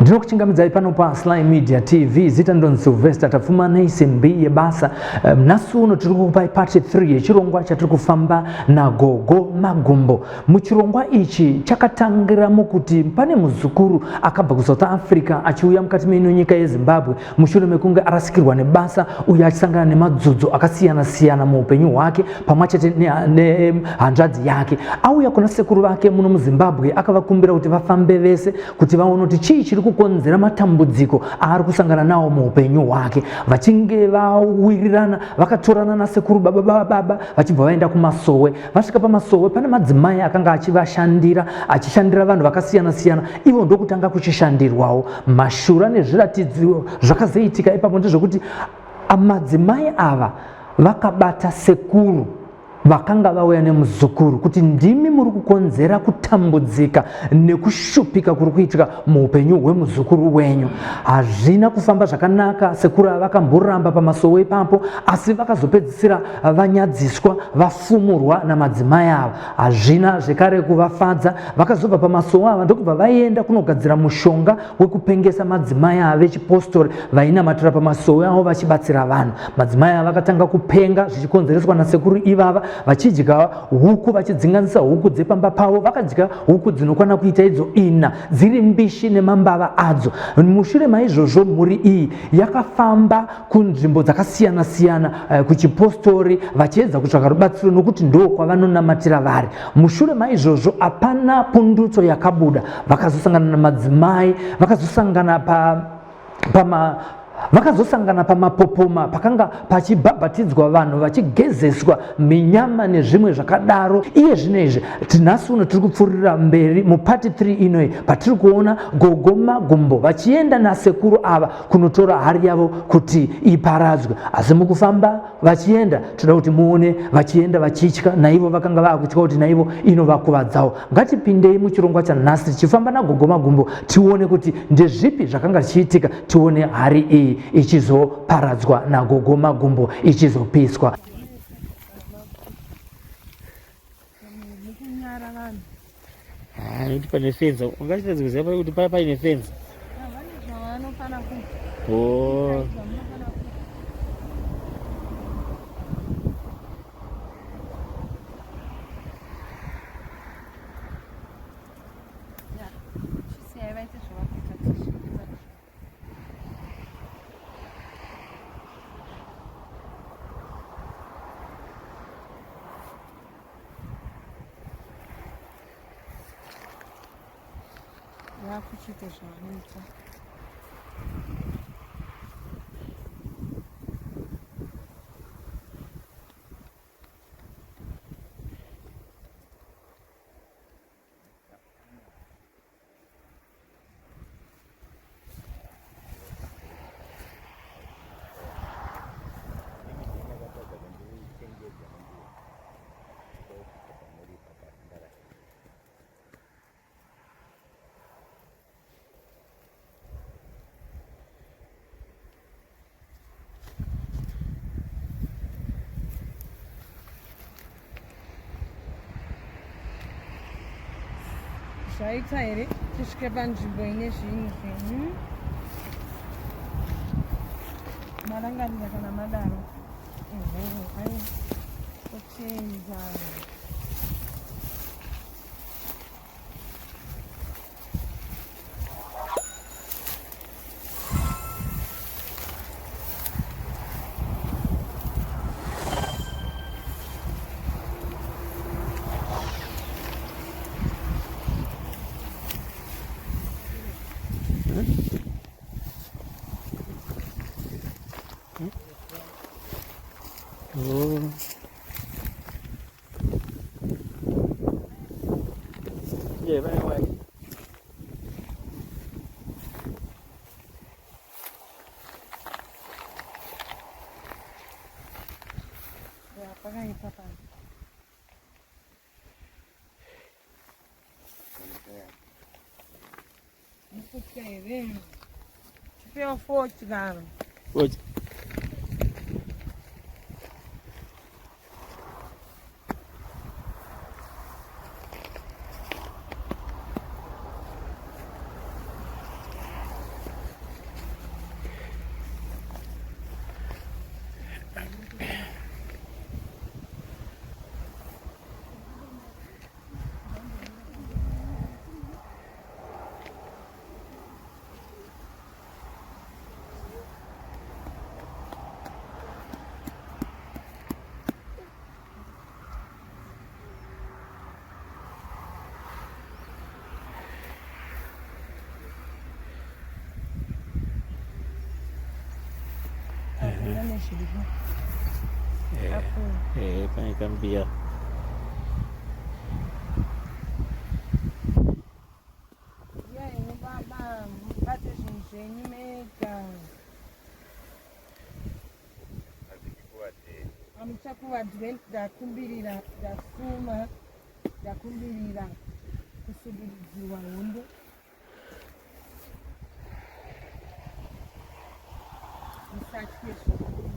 Ndinokuchingamidzai pano paSly Media TV. Zita ndonzi Sylvester Tapfumanei simbi yebasa. Nhasi uno tiri kukupai part 3 yechirongwa chatiri kufamba naGogo Magumbo. Muchirongwa ichi chakatangira mukuti pane muzukuru akabva kuSouth Africa achiuya mukati meino nyika yeZimbabwe mushure mekunge arasikirwa nebasa uye achisangana nemadzudzo akasiyana siyana muupenyu hwake pamwe chete nehanzvadzi ne yake. Auya kuna sekuru vake muno muZimbabwe akavakumbira kuti vafambe vese kuti vaone kuti chii chiri kukonzera matambudziko aari kusangana nawo muupenyu hwake. Vachinge vawirirana vakatorana nasekuru baba baba baba vachibva vaenda kumasowe. Vasvika pamasowe pane madzimai akanga achivashandira achishandira vanhu vakasiyana siyana, ivo ndokutanga kuchishandirwawo. Mashura nezviratidzo zvakazoitika ipapo ndezvekuti madzimai ava vakabata sekuru vakanga vauya nemuzukuru kuti ndimi muri kukonzera kutambudzika nekushupika kuri kuitika muupenyu hwemuzukuru wenyu. Hazvina kufamba zvakanaka, sekuru ava vakamboramba pamasowe ipapo, asi vakazopedzisira vanyadziswa vafumurwa namadzimai ava. Hazvina zvekare kuvafadza, vakazobva pamasowe ava ndokubva vaenda kunogadzira mushonga wekupengesa madzimai ava vechipostori vainamatira pamasowe avo vachibatsira vanhu. Madzimai ava vakatanga kupenga zvichikonzereswa nasekuru ivava, vachidya huku, vachidzinganisa huku dzepamba pavo. Vakadya huku dzinokwana kuita idzo ina dziri mbishi nemambava adzo. Mushure maizvozvo mhuri iyi yakafamba kunzvimbo dzakasiyana siyana kuchipostori vachiedza kutsvaka rubatsiro nokuti ndo kwavanonamatira vari. Mushure maizvozvo hapana pundutso yakabuda. Vakazosangana namadzimai, vakazosangana pa pama vakazosangana pamapopoma pakanga pachibhabhatidzwa vanhu vachigezeswa minyama nezvimwe zvakadaro. Iye zvino izvi tinhasi uno tiri kupfuurira mberi mupati 3 inoyi patiri kuona Gogo Magumbo vachienda nasekuru ava kunotora hari yavo kuti iparadzwe. Asi mukufamba vachienda toda kuti muone vachienda vachitya, naivo vakanga vaakutya kuti naivo inovakuvadzawo. Ngatipindei muchirongwa chanhasi tichifamba naGogo Magumbo tione kuti ndezvipi zvakanga zvichiitika, tione hari iyi ichizoparadzwa naGogo Magumbo ichizopiswa. Ah, nekuti pane fenzi ungachitadza kuziva kuti paya paine fenzi. Oh. Vakuchiita zvavanoita. Zvaita here tisvike panzvimbo ine zvinhu zvenyu? Marangarira kana madaro. Ehe, aiwa. Totenda. Oh. Yeah, right away. Pakaipa pano. Mukutya here? Chipewo fodya. Fodya. Pane zviripo. Eh, Apo. eh, pane kambiya. Uyai henyu baba mubate zvinhu zvenyu mega. Hamuchakuvadzwe ndakumbirira ndasuma ndakumbirira kusudurudzirwa hondo. Musatye zvikuru.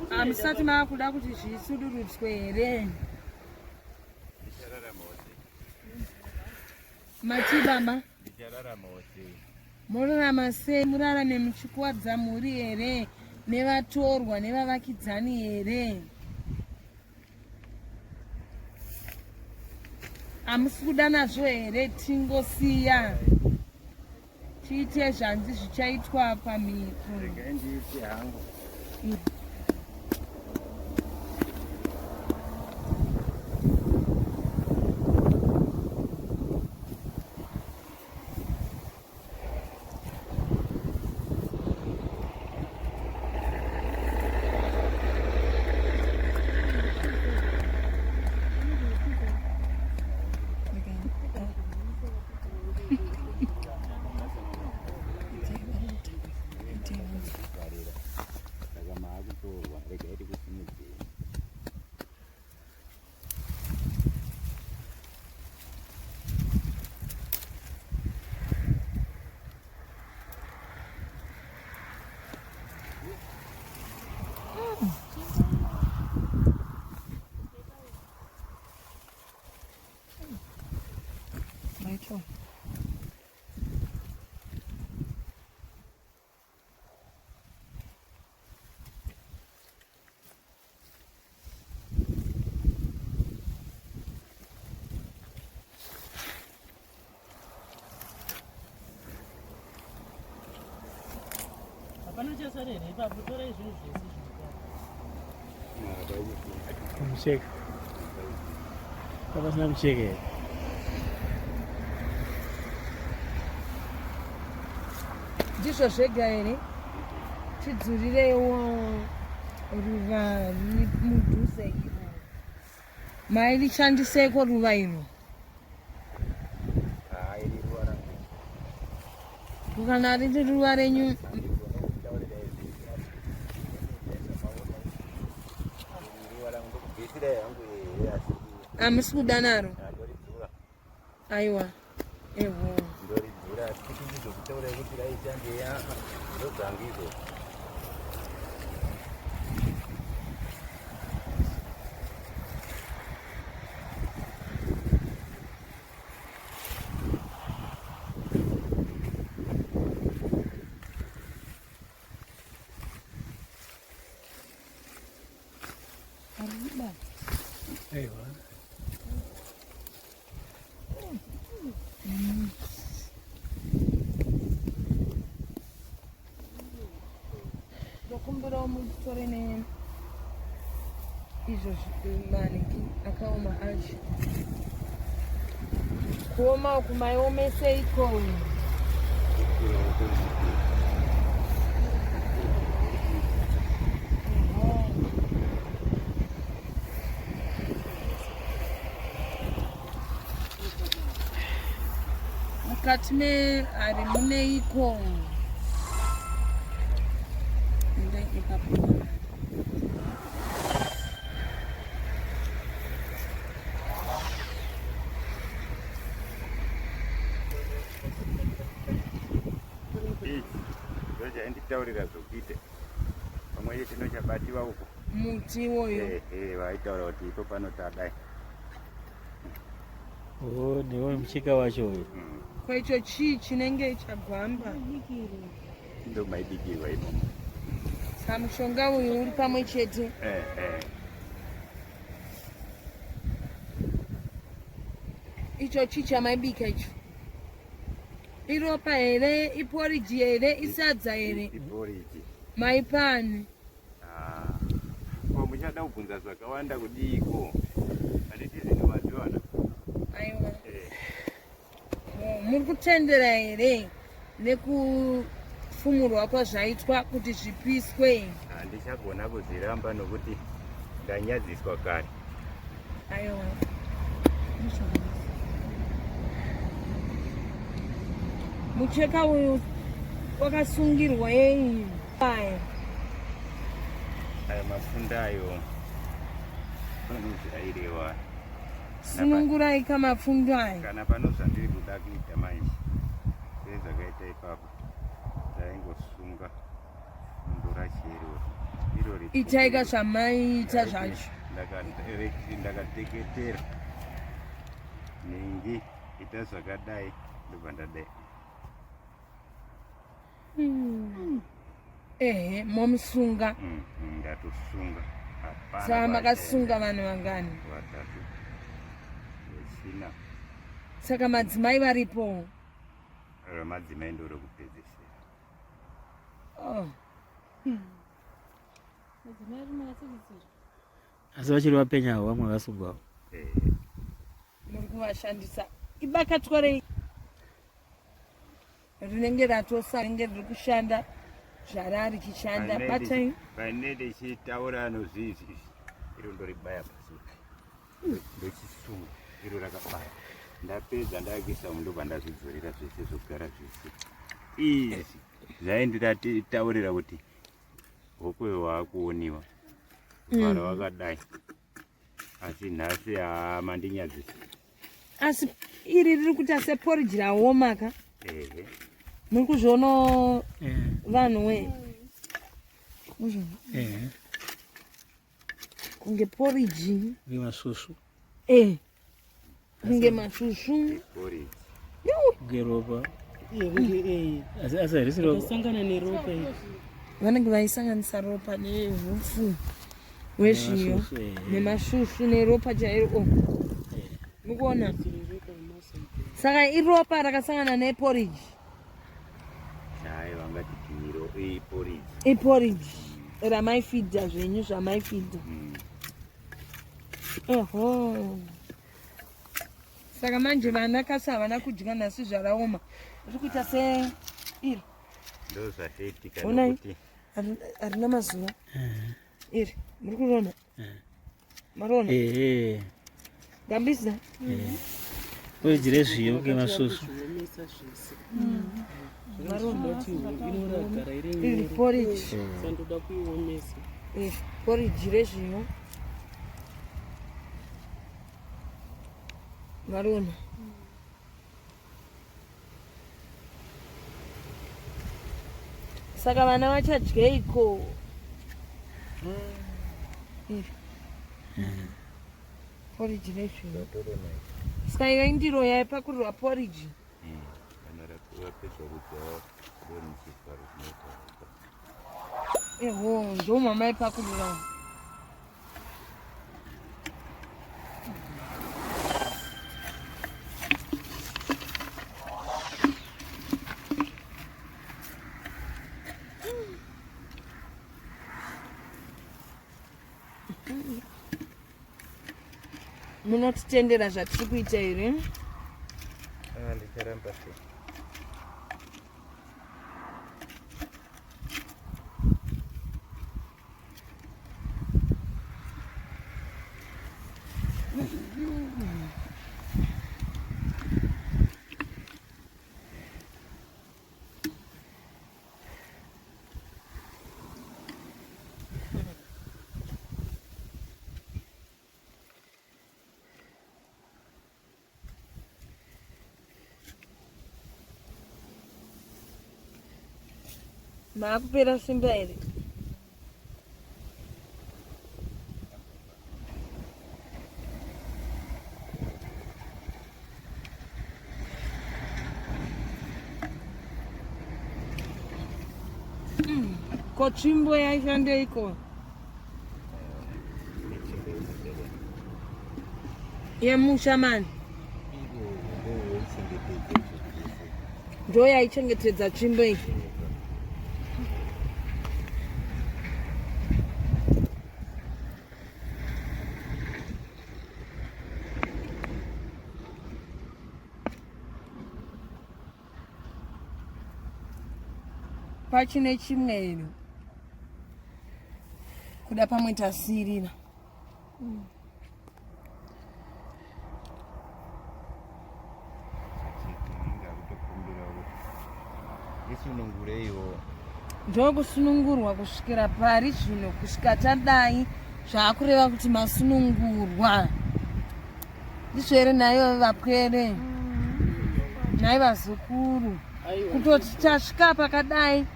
Hamusati maakuda kuti zvisudurudzwe here? Mati baba? Morarama sei? Murarame muchikuwadza mhuri here? Nevatorwa nevavakidzani here? Hamusi kuda nazvo here? Tingosiya tiite zvanzi zvichaitwa pamhiko. Regai ndiite hangu. Saka maakutorwa regai tikusimudzei. Hapana chasara here ipapo? Torai zvinhu zvese zviripo. Mucheka. Pasina mucheka here? Ndizvo zvega here? Tidzurireiwo ruva riri mudhuze iro. Mairishandiseiko ruva iro? Kana riri ruva renyu hamusi kuda naro? Aiwa, eho. Ndoridzura asi kuti ndizokutaura kuti raishandei aa ndodzangu izvo. Aiwa. Ndokumbirawo mutore ne izvo maniki akaoma acho. Kuoma uku maiomeseiko? Mukati mehari muneiko? Endai ipapo. Ichi ndochainditaurira zvokuita pamwe chete nochabatiwa uko. Muti iwoyo. Ehe, vaitaura kuti ipo pano tadai. Oh, ndiwo mucheka wacho uyu. Ko icho chii chinenge chagwamba? Ndo maibikirwa imomo. Saka mushonga uyu uri pamwe chete. Ehe. Icho chii chamaibika icho? Iropa here? Iporiji here? Isadza here? Iporiji. Maipani? Ah. Ko muchada kubvunza zvakawanda kudiiko? Handiti zvinhu maziwana. Aiwa. Muri kutendera here nekufumurwa kwazvaitwa kuti zvipiswe? Handichagona kuzviramba nokuti ndanyadziswa kare. Aiwa. Mucheka uyu wakasungirwa yei? Aya. Aya mapfunda ayo anozvairewa. Sunungurai kamapfundo aya. Kana pano zvandiri kuda kuita manje sezvakaita ipapo ndaingosunga fundo rachero iro Itaika zvamaiita zvacho. Ndakateketera nhingi ita zvakadai ndobva ndadai. Ehe, momusunga. Ndatosunga. Hapana. Saka makasunga vanhu vangani? Vatatu. Wechina. Saka madzimai varipo? Madzimai ndo rekupedzisira. Oh. Asi vachiri vapenyawo vamwe vasungwawo. Muri kuvashandisa. Ibakatwa rei rinenge ratosa rinenge riri kushanda zvara richishanda batai. Pane ndichitaura nozvizvi iro ndoribaya pasi ndochisunga iro rakabaya ndapedza ndakuisa ndobva ndazvidzorera zvese zvogara zvese izvi zvaindirataurira kuti hokoyo waakuoniwa vara wakadai asi nhasi haa mandinyadzisa. Asi iri riri kuita seporiji raoma ka? Ehe. Muri kuzvionawo vanhu we? Muzviona? Ehe. Kunge poriji. Kunge masvusvu. Eh. Kunge masvusvu. Poriji. Kunge ropa. Asi asi harisi ropa. Sangana neropa iri. Vanenge vaisanganisa ropa nehupfu hwezviyo Nemasvusvu, ehe. nemasvusvu neropa chairo. Oh. Mukuona? Saka iropa rakasangana neporiji. Hayi vangati iro iporiji. Iporiji ramaifidha zvenyu zvamaifidha. Oho. Saka manje vana kasi havana kudya nhasi zvaraoma. Riri kuita se iri. Ndozvatoitika Onai. nokuti Harina mazuva. Iri muri kuriona? Mariona? Ehe. Gambisa. Poriji rezviyo kunge masvusvu. Zviomesa zvese. Zvinoti inoragara iri Iri nyoro. poriji. Sandoda kuiomesa. Iri poriji rezviyo. Mariona? Saka vana vachadyeiko? Iri. Poriji rezviyo. Saka iyo indiro yaipakurirwa poriji. Kana vapedza kudya ndonichivharo chinoita. Eho, ndo mamaipakurira. Munotitendera zvatiri kuita here? Ndicharamba sei. Maakupera simba here? Ko tsvimbo yaishandeiko? Yemusha mani. Ndo yaichengetedza tsvimbo iyi. Pachine chimwe here? Kuda pamwe tasirira. Ndisunungureiwo. Ndokusunungurwa kusvikira pari zvino kusvika tadai zvaakureva kuti masunungurwa. Ndizvo here naivo vapwere? Nhai vazukuru. Kutoti tasvika pakadai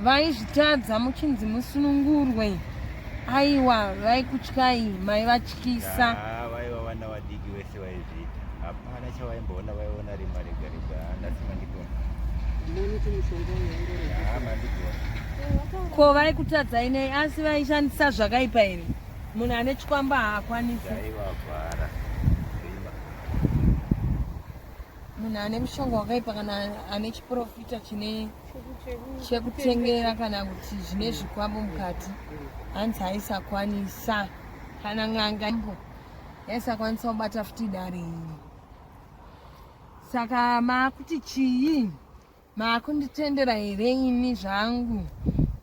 vaizvitadza muchinzi musunungurwe. Aiwa vaikutyai maivatyisa. Ah, vaiva vana vadiki vese vaizviita. Hapana chavaimboona vaiona rima rega rega. Ah, Nhasi mandigona. Ah, mandigona. Ko vaikutadzai nei asi vaishandisa zvakaipa here? Munhu ane chikwamba haakwanisi. Ndaivavhara. Rima. Munhu ane mushonga wakaipa kana ane chiprofita chine chekutengera kana kuti zvine zvikwambo mukati hanzi aisakwanisa kana n'anga mbo yaisakwanisa kubata futi dare iri. Saka maakuti chii? Maakunditendera here ini zvangu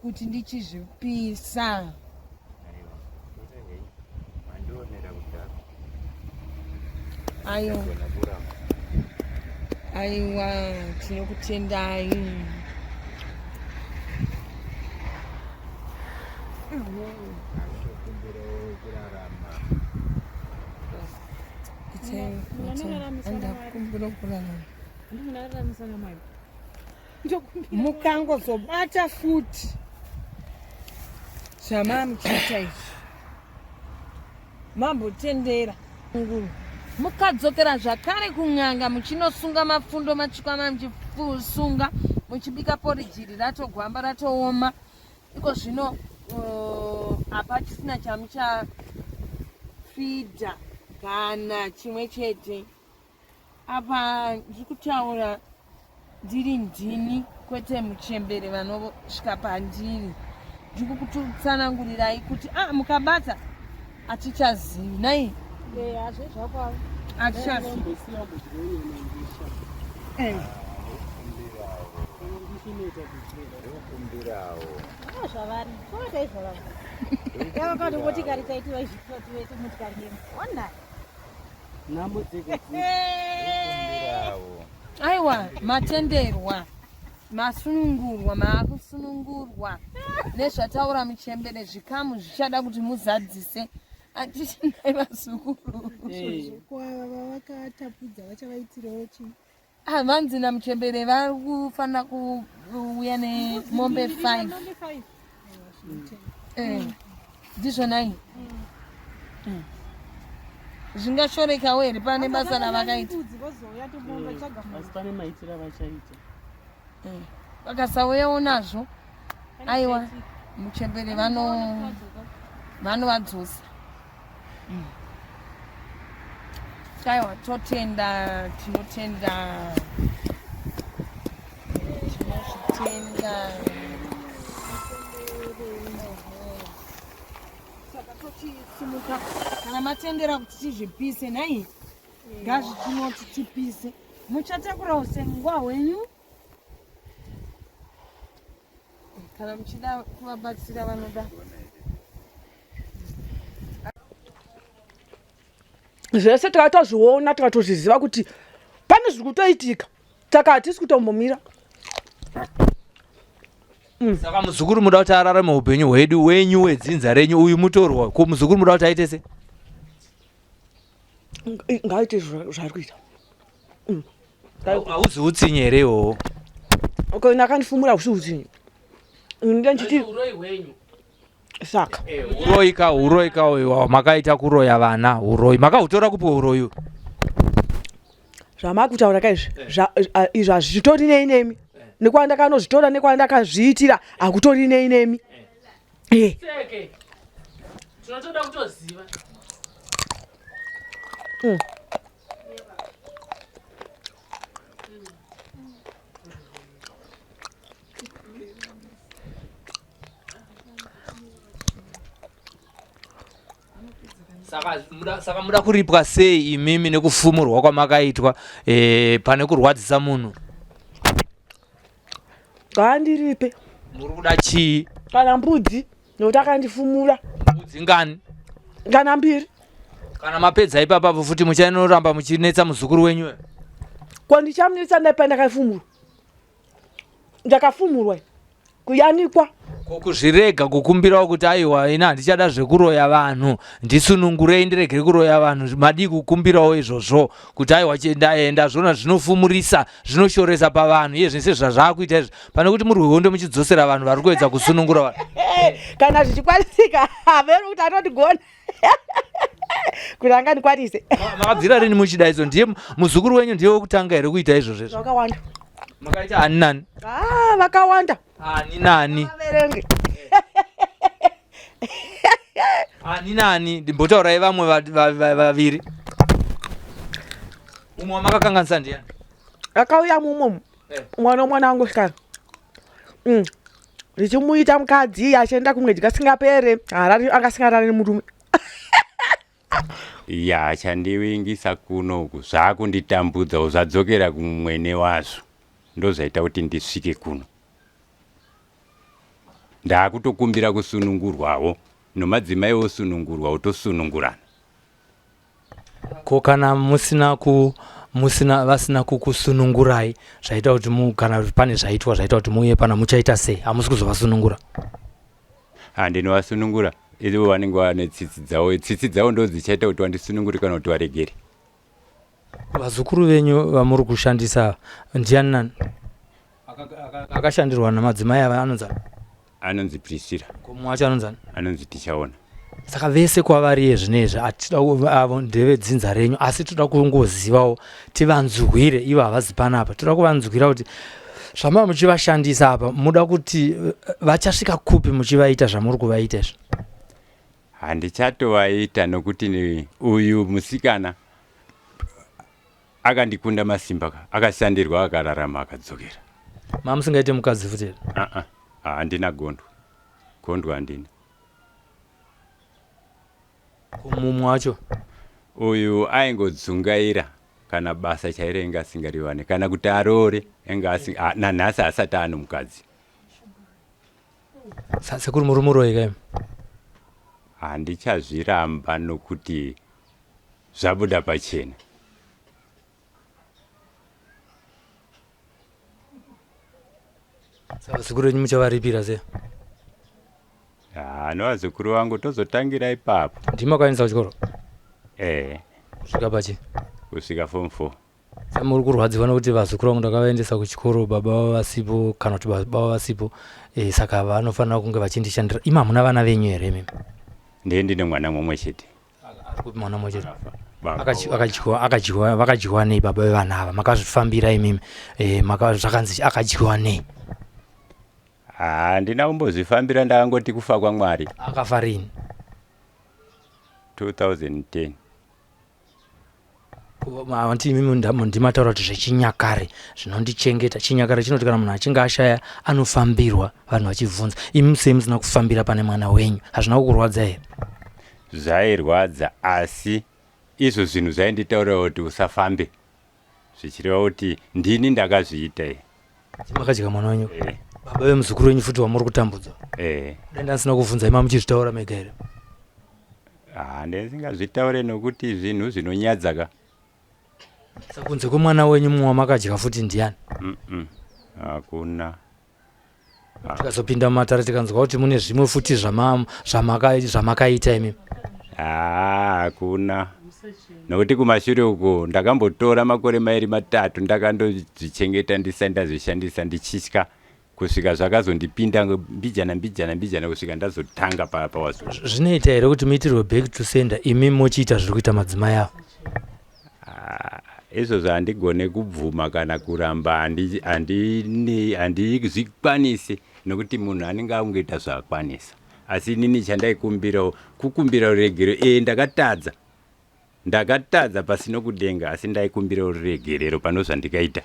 kuti ndichizvipisa? Aiwa. Toita henyu. Mandionera kudhara. Aiwa. Ndagona kuramba. Aiwa, tinokutendai. Akutokumbirawo kurarama. Ndakumbira kurarama. Mukangozobata futi zvamamuchiita izvi mambotendera nguru mukadzokera zvakare kun'anga muchinosunga mapfundo matsvuka muchisunga muchibika poriji iri ratogwamba ratooma iko zvino hapachisina chamuchafidha kana chimwe chete Apa ndiri kutaura ndiri ndini kwete muchembere vanosvika pandiri. Ndiri kukutsanangurirai kuti ah mukabata hatichazivi nai. Eh, hazvezvakwavo. Hatichazivi. Eh. Ndokumbirawo. Ah, zvavari. Toita izvo vavo. Yavakati motikari taiti vaizvitora tivete motikari nemo. Wanda. Nhamo dzega Ndokumbirawo. Aiwa, matenderwa, masunungurwa, maakusunungurwa nezvataura muchembere zvikamu zvichada kuti muzadzise. Atichinai vazukuru. Ko ava vavakatapudza vachavaitirawo chii? Ah, vanzi namuchembere vari kufanira kuuya nemombe 5. Mombe 5. Eh, ndizvonai. Mm. Zvingashorekawo here pane basa ravakaita? Mbudzi vozouya tombotsvaga asi pane maitiro avachaita. Eh, Vakasauyawo nazvo, aiwa, muchembere vano vanovadzosa. Mm. Aiwa, totenda, tinotenda, tinozvitenda. Saka tochisimuka kana matendera kuti tizvipise nhai ngazvitinoti tipise. Muchatakura usengwa hwenyu kana muchida kuvabatsira vanoda. Zvese takatozviona tikatozviziva kuti pane zviri kutoitika, saka hatisi kutombomira. Saka muzukuru muda kuti ararame upenyu hwedu wenyu wedzinza renyu uyu mutorwa ko muzukuru muda kuti aite se? Ngaaite zvaari kuita. Hauzi utsinye here iwowo? Okay, nakandifumura husi utsinye. Ndinoda ndichiti Uroi hwenyu. Saka Uroi ka uroi ka uyu makaita kuroya vana uroi makahutora kupi uroi uyu? Zvamakutaura ka izvi izvi hazvitori nei nemi nekwandakanozvitora nekwandakazviitira hakutori nei nemi. Eh. Seke. Tinotoda kutoziva. Saka muda, saka muda kuripwa sei imimi nekufumurwa kwamakaitwa eh, pane kurwadzisa munhu? Ngaandiripe. Muri kuda chii? Kana mbudzi nokuti akandifumura. Mbudzi ngani? Kana mbiri. Kana mapedza ipapapo futi muchainoramba muchinetsa muzukuru wenyu? Ko ndichamunetsa ndaipa ndakafumurwa. Ndakafumurwa. Kuyanikwa. Ko kuzvirega kukumbirawo kuti aiwa ini handichada zvekuroya vanhu ndisunungurei ndiregere kuroya vanhu madii kukumbirawo izvozvo kuti aiwa ndazviona zvinofumurisa zvinoshoresa pavanhu iye zvese zvazvaakuita izvi pane kuti murwe hondo muchidzosera vanhu vari kuedza kusunungura vanhu kana zvichikwanisika haveri kuti anotigona kuti angandikwanise makabvira rini muchida izvo ndiye muzukuru wenyu ndiye wekutanga here kuita izvozvo izvo vakawanda makaita ani nani ah, vakawanda ani nani vaverenge ani nani ndimbotaurai vamwe vaviri umwe wamakakanganisa ndiyani akauya mumwe eh. mwana womwana wangu sikana mm. ndichimuita mukadzi achienda kumwedzi kasingapere harari angasingarari nemurume ya chandiwingisa kuno uku zvakunditambudzawo zvadzokera kumwene wazvo ndozvaita kuti ndisvike kuno ndakutokumbira kusunungurwawo nomadzimai osunungurwa otosunungurana Ko kana musina ku musina vasina kukusunungurai zvaita kuti mu kana pane zvaitwa zvaita kuti muuye pana muchaita sei hamusi kuzovasunungura Ha ndinovasunungura ivo vanenge vane tsitsi dzavo tsitsi dzavo ndo dzichaita kuti vandisunungure kana kuti varegere vazukuru venyu vamuri kushandisa ndiani nani Akashandirwa namadzimai ava anonzi anonzi Priscilla. Mumwe wacho anonzi anonzi Tichaona. Saka vese kwavari yezvino izvi atida avo ndevedzinza renyu asi toda kungozivawo tivanzwire ivo havazi panapa toda kuvanzwira kuti zvamava muchivashandisa apa muda kuti eh, vachasvika kupi muchivaita zvamuri kuvaita izvi handichatovaita nokuti uyu musikana Akandikunda masimba ka akashandirwa akararama akadzokera. Mamusingaite mukadzi futi here? Ah ah handina gondo. Gondo handina. Ko mumwe wacho? Uyu aingodzungaira kana basa chairo inga asingariwane kana kuti aroore inga asi ah, nanhasi asati ano mukadzi. Sekuru muri muroyi kaimi? Handichazviramba nokuti Zvabuda pachena. Saka vazukuru venyu muchavaripira sei? Haa nevazukuru vangu tozotangira ipapo. Ndimi makaendesa kuchikoro? Eh. Kusvika pachi? Kusvika form 4. Saka muri kurwadziwa nokuti vazukuru vangu ndakavaendesa kuchikoro baba vavo vasipo kana kuti baba vavo vasipo e, saka vanofanira kunge vachindishandira. Imi hamuna vana venyu here imimi? Ndiye ndine mwana mumwe chete. Ari kupi mwana mumwe chete? Akadyiwa akadyiwa vakadyiwa nei baba vevana ava makazvifambira imimi eh, zvakanzi akadyiwa nei? Handina kumbozvifambira ndakangoti kufa kwaMwari. Akafa rini? 2010. Anti imimi ndimataura kuti zvechinyakare zvinondichengeta. Chinyakare chinoti kana munhu achinge ashaya anofambirwa vanhu vachibvunza. Imi sei musina kufambira pane mwana wenyu? Hazvina kukurwadza here? Zvairwadza asi izvo zvinhu zvainditaurira kuti usafambe zvichireva kuti ndini ndakazviita. Makadya mwana wenyu? Eh. Baba vemuzukuru wenyu futi wamuri kutambudza? Eh. Dai ndasina kuvhunza imi muchizvitaura mega here? Ah, ndisingazvitaure nokuti zvinhu zvinonyadza ka. Saka kunze kwemwana wenyu mumwe wamakadya futi ndiani? Hakuna. Tikazopinda mumatare tikanzwa kuti mune zvimwe futi zvamakaita imi. Ah, hakuna. Nokuti kumashure uko ndakambotora makore mairi matatu ndakandozvichengeta ndisati ndazvishandisa ndichitya kusvika zvakazondipinda mbijana mbijana mbijana kusvika ndazotanga pawazuva. Zvinoita here kuti muitirwe back to sender imi mochiita zviri kuita madzimai avo? Ah, izvozvo handigone kubvuma kana kuramba handizvikwanisi nokuti munhu anenge akungoita zvaakwanisa asi inini chandaikumbirawo kukumbira ruregero ee ndakatadza Ndakatadza pasi nokudenga asi ndaikumbirawo ruregerero pano zvandikaita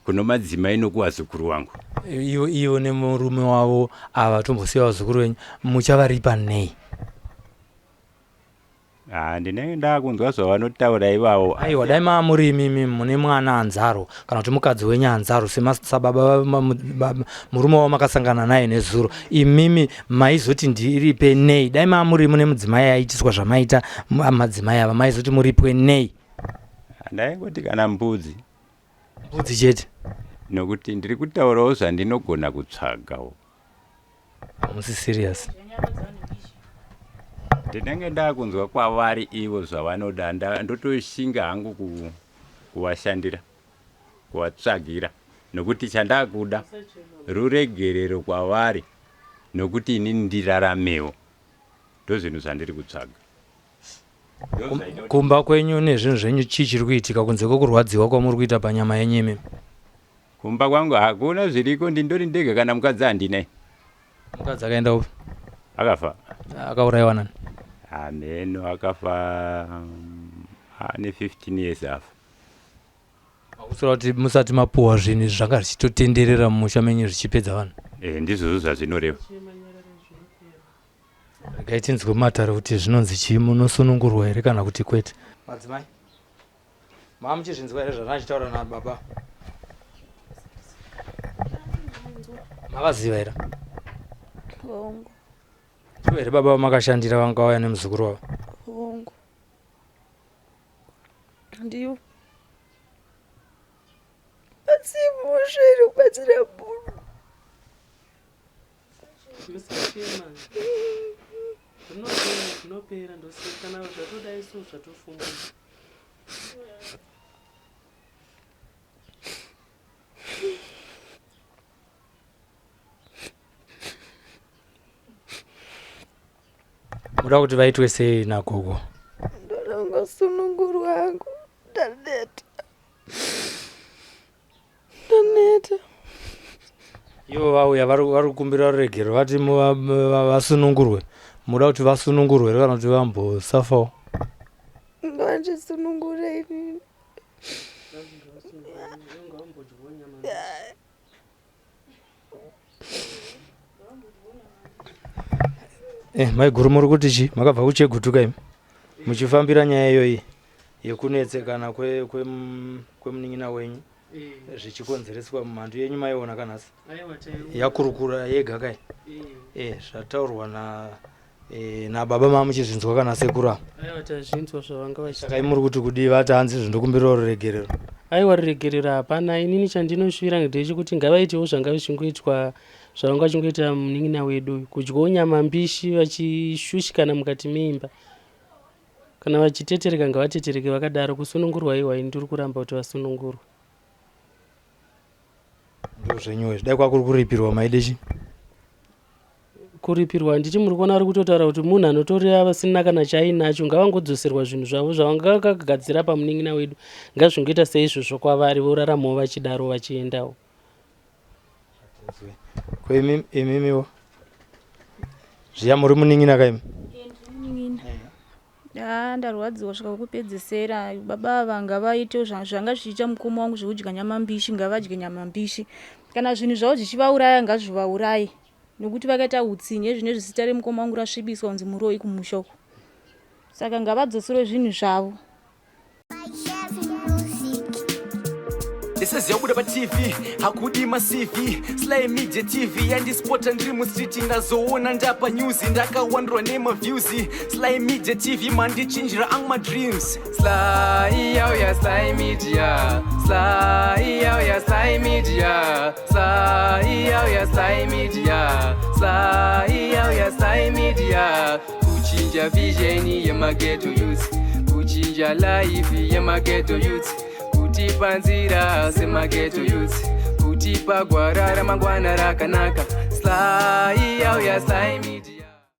kuno madzimai nokuvazukuru vangu. Ivo ivo nemurume wavo ava tombosiya vazukuru venyu muchavaripa nei? Ah, ndinenge ndakunzwa zvavanotaura ivavo. Aiwa dai maa muri imimi mune mwana anzaro kana kuti mukadzi wenyu anzaro sababa murume wavo makasangana naye nezuro imimi maizoti ndiripe nei dai maa muri mune mudzimai aiitiswa zvamaita madzimai ava maizoti muripwe nei Ndaingoti kana mbudzi. Mbudzi chete. Nokuti ndiri kutaurawo zvandinogona kutsvagawo. Hamusi serious. Ndinenge ndakunzwa kwavari ivo zvavanoda ndotoshinga hangu kuvashandira kuvatsvagira nokuti chandakuda ruregerero kwavari nokuti inini ndiraramewo ndozvinhu zvandiri kutsvaga. Kumba kwenyu nezvinhu zvenyu chii chiri kuitika kunze kwekurwadziwa kwamuri kuita panyama yenyu imimi? Kumba kwangu hakuna zviriko ndindori ndega kana mukadzi handina. Mukadzi akaenda upi? Akafa. Akaurayiwa nani? Hameno akafa ane 15 years afa. Makusura kuti musati mapuhwa zvinhu izvi zvanga zvichitotenderera mumusha menyu zvichipedza vanhu. Eh, ndizvozvo zvazvinoreva. Regai tinzwe mumatare kuti zvinonzi chii munosunungurwa here kana kuti kwete. Madzimai, maa muchizvinzwa here zvandanga ndichitaura nababa? Mavaziva here? Hongu. Ndivo here baba vamakashandira vanga vauya nemuzukuru wavo? Hongu. Ndivo. Asi mhosva iri kubatsira munhu. Musachema. Zvinopera, zvinopera ndosaka kana zvatoda isu zvatofunga. Muda kuti vaitwe sei nagogo? Ndoda kungosunungurwa hangu ndaneta. Ndaneta. Ivo vauya vari kukumbira ruregero vati vasunungurwe. Muda kuti vasunungurwe here kana kuti vambosafawo? Ngavachisunungure inini. Eh, maiguru muri kuti chii? Makabva kuchegutuka imi muchifambira nyaya iyoyi yekunetsekana kwemunin'ina wenyu eh. zvichikonzereswa mhandu yenyu maiona kanhasi yakurukura yega kai eh. eh, zvataurwa na Eh, nababa mama muchizvinzwa kana sekuru ava aiwa tazvinzwa zvavanga vachi saka imuri kuti kudii vati hanzi zvindokumbirawo ruregerero aiwa ruregerero hapana inini chandinoshuvira ndechekuti ngavaitewo zvanga zvichingoitwa zvavanga vachingoita munin'ina wedu kudyawo nyama mbishi vachishushikana mukati meimba kana vachitetereka ngavatetereke vakadaro kusunungurwa aiwa ini ndiri kuramba kuti vasunungurwe Ndozvenyu izvi. Dai kwakuri kuripirwa maide chi? Kuripirwa handiti muri kuona vari kutotaura kuti munhu anotori vasina kana chaainacho ngavangodzoserwa zvinhu zvavo zvavanga vakagadzira pamunin'ina wedu ngazvingoita seizvozvo kwavari voraramawo vachidaro vachiendawo. Ko imi imimiwo zviya muri munin'ina ka imi? Munin'ina. Haa ndarwadziwa svika kwekupedzesera baba ava ngavaite zvanga zvichiita mukoma wangu zvekudya nyama mbishi ngavadye nyama mbishi kana zvinhu zvavo zvichivauraya ngazvivauraye nekuti vakaita hutsinye zvine zvisita remukoma wangu rasvibiswa kunzi muroyi kumusha uko saka ngavadzoserwe zvinhu zvavo This yabuda paTV hakudi maCV Sly Media TV yandispota ndiri mustreet ndazoona ndapa news ndakawandirwa nemaviews Sly Media TV mandichinjira angu madreams Sly yauya Sly Media Sly yauya Sly Media Sly yauya Sly Media Sly yauya Sly Media Kuchinja vision yemageto youth Kuchinja life yemageto youth Kutipa nzira semageto youth Kutipa gwara ramangwana rakanaka Sly yauya Sly Media.